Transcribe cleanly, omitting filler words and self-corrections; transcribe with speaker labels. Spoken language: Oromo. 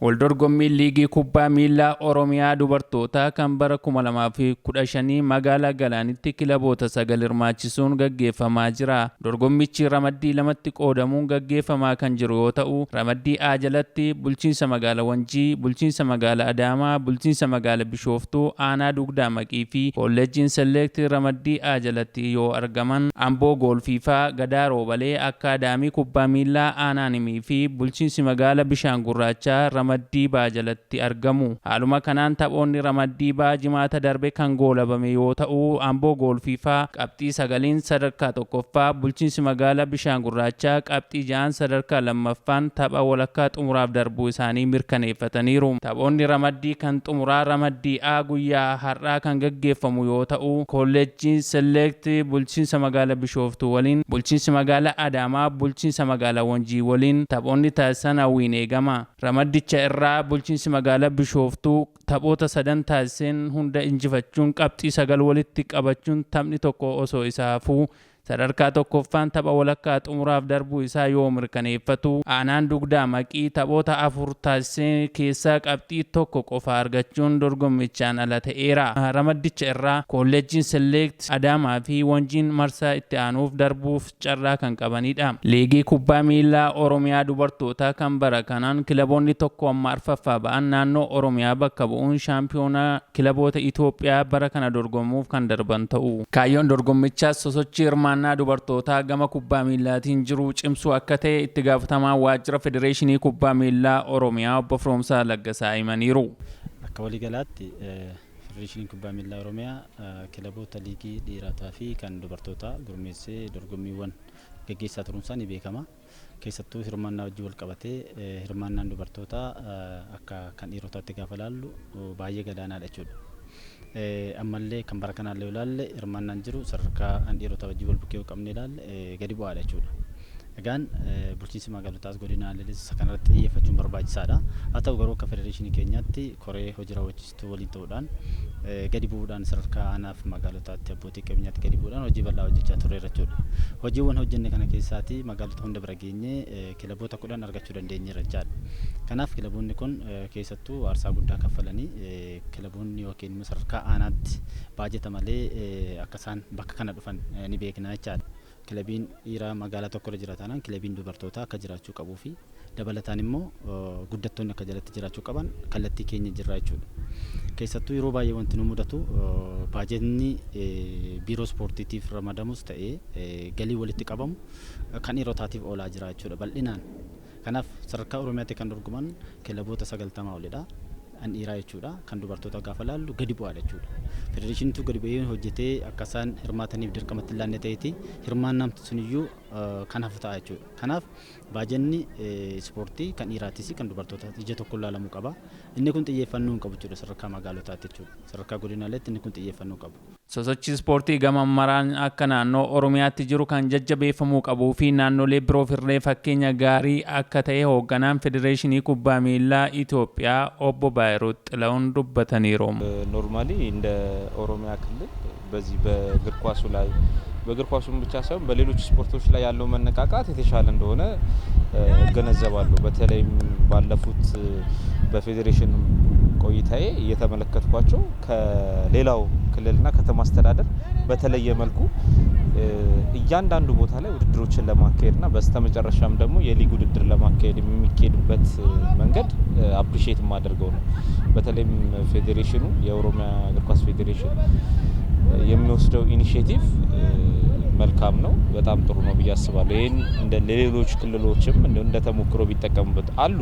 Speaker 1: Waldorgommiin Liigii Kubbaa Miillaa Oromiyaa Dubartootaa kan bara 2015 magaalaa Galaanitti kilaboota 9 hirmaachisuun gaggeeffamaa jira. Dorgommichi ramaddii lamatti qoodamuun gaggeeffamaa kan jiru yoo ta'u, ramaddii A jalatti Bulchiinsa Magaala Wanjii, Bulchiinsa Magaala Adaamaa, Bulchiinsa Magaala Bishooftuu, Aanaa Dugdaa Maqii fi Koolleejjiin Selleekti ramaddii A jalatti yoo argaman, Amboo Gool Fiifaa, Gadaa Roobalee, Akkaadaamii Kubbaa Miillaa Aanaa Nimii fi Bulchiinsi Magaala Bishaan Gurraachaa ramaddii B jalatti argamu. Haaluma kanaan taphoonni ramaddii B Jimaata darbe kan goolabame yoo ta'u, Amboo Gool Fiifaa qabxii 9n sadarkaa 1ffaa, Bulchiinsi Magaala Bishaan Gurraachaa qabxii 6n sadarkaa 2ffaan tapha walakkaa xumuraaf darbuu isaanii mirkaneeffataniiru. Taphoonni ramaddii kan xumuraa ramaddii A guyyaa har'aa kan gaggeeffamu yoo ta'u, Koolleejjiin Selleekti Bulchiinsa Magaala Bishooftuu waliin, Bulchiinsi Magaala Adaamaa Bulchiinsa Magaalaa Wanjii waliin taphoonni taasisan hawwiin eegama. Ramaddicha irraa Bulchiinsi Magaalaa Bishooftuu taphoota sadan taasiseen hunda injifachuun qabxii 9 walitti qabachuun taphni tokko osoo isa hafuu sadarkaa 1ffaan tapha walakkaa xumuraaf darbuu isaa yoo mirkaneeffatu, Aanaan Dugdaa Maqii taphoota 4 taasisee keessaa qabxii 1 qofa argachuun dorgommichaan ala ta'eera. Ramaddicha irraa Koolleejjiin Selleekti Adaamaa fi Wanjiin marsaa itti aanuuf darbuuf carraa kan qabanidha. Liigii Kubbaa Miillaa Oromiyaa Dubartootaa kan bara kanaan kilaboonni tokko amma arfaffaa ba'an naannoo Oromiyaa bakka bu'uun shaampiyoonaa kilaboota Itoophiyaa bara kana dorgomuuf kan darban ta'u. Kaayyoon dorgommichaas sosochii hirmaannaa dubartootaa gama kubbaa miillaatiin jiru cimsuu akka ta'e itti gaafatamaan waajjira Federeeshinii Kubbaa Miillaa Oromiyaa obbo Firoomsaa Laggasaa himaniiru.
Speaker 2: Akka waliigalaatti Federeeshiniin Kubbaa Miillaa Oromiyaa kilaboota liigii dhiirotaa fi kan dubartootaa gurmeessee dorgommiiwwan gaggeessaa turuunsaa ni beekama. Keessattuu hirmaannaa wajjin walqabatee hirmaannaan dubartootaa akka kan dhiirotaatti gaafa ilaallu baay'ee gadaanaadha jechuudha. Ammallee kan bara kanaallee yoo ilaalle hirmaannaan jiru sadarkaa kan dhiirotaa wajjin wal bukkee yoo qabnee ilaalle gadi bu'aadha jechuudha. Egaan bulchiinsi magaalotaas godinaalees isa kanarratti xiyyeeffachuun barbaachisaadha. Haa ta'u garuu akka federeeshinii keenyaatti koree hojii raawwachiistuu waliin ta'uudhaan gadi bu'uudhaan sadarkaa aanaaf magaalotaatti abbootii qabeenyaatti gadi bu'uudhaan hojii bal'aa hojjechaa turreerra jechuudha. Hojiiwwan hojjenne kana keessaatii magaalota hunda bira geenyee kilaboota 10 argachuu dandeenyeerra jechaadha. Kanaaf kilaboonni kun keessattuu aarsaa guddaa kaffalanii kilaboonni yookiin immoo sadarkaa aanaatti baajata malee akka isaan bakka kana dhufan ni beekna jechaadha. Kilabiin dhiiraa magaalaa tokko irra jira taanaan kilabiin dubartootaa akka jiraachuu qabuu fi dabalataan immoo guddattoonni akka jalatti jiraachuu qaban kallattii keenya jirra jechuudha. Keessattuu yeroo baay'ee wanti nu mudatu baajetni biiroo ispoortiitiif ramadamus ta'ee galii walitti qabamu kan dhiirotaatiif oolaa jira jechuudha bal'inaan. Kanaaf sadarkaa Oromiyaatti kan dorgoman kilaboota 90 olidha. Kan dhiiraa jechuudha. Kan dubartootaa gaafa laallu gadi bu'aadha jechuudha. Federeeshiniitu gadi bu'ee hojjetee akka isaan hirmaataniif dirqama itti hin laanne ta'eeti hirmaannaan suniyyuu kan hafu ta'a jechuudha. Kanaaf baajanni ispoortii kan dhiiraatis kan dubartootaas ija tokkoon laalamuu qaba. Inni kun xiyyeeffannoo hin qabu jechuudha sadarkaa magaalotaatti jechuudha. Sadarkaa godinaaleetti inni kun xiyyeeffannoo qabu.
Speaker 1: Sosochii ispoortii gama maraan akka naannoo Oromiyaatti jiru kan jajjabeeffamuu qabuu fi naannolee biroofirlee fakkeenya gaarii akka ta'e hoogganaan Federeeshinii Kubbaa Miillaa Itoophiyaa obbo Baayiruu Xilahuun dubbataniiru.
Speaker 3: ኖርማሊ እንደ ኦሮሚያ ክልል በዚህ በእግር ኳሱ ላይ በእግር ኳሱም ብቻ ሳይሆን በሌሎች ስፖርቶች ላይ ያለው መነቃቃት የተሻለ እንደሆነ እገነዘባለሁ። በተለይም ባለፉት በፌዴሬሽን ቆይታዬ እየተመለከትኳቸው ከሌላው ክልልና ከተማ አስተዳደር በተለየ መልኩ እያንዳንዱ ቦታ ላይ ውድድሮችን ለማካሄድና በስተመጨረሻም ደግሞ የሊግ ውድድር ለማካሄድ የሚካሄድበት መንገድ አፕሪሺየት የማደርገው ነው። በተለይም ፌዴሬሽኑ የኦሮሚያ እግር ኳስ ፌዴሬሽን የሚወስደው ኢኒሼቲቭ መልካም ነው፣ በጣም ጥሩ ነው ብዬ አስባለሁ። ይህን እንደ ሌሎች ክልሎችም እንደ ተሞክሮ ቢጠቀሙበት አሉ።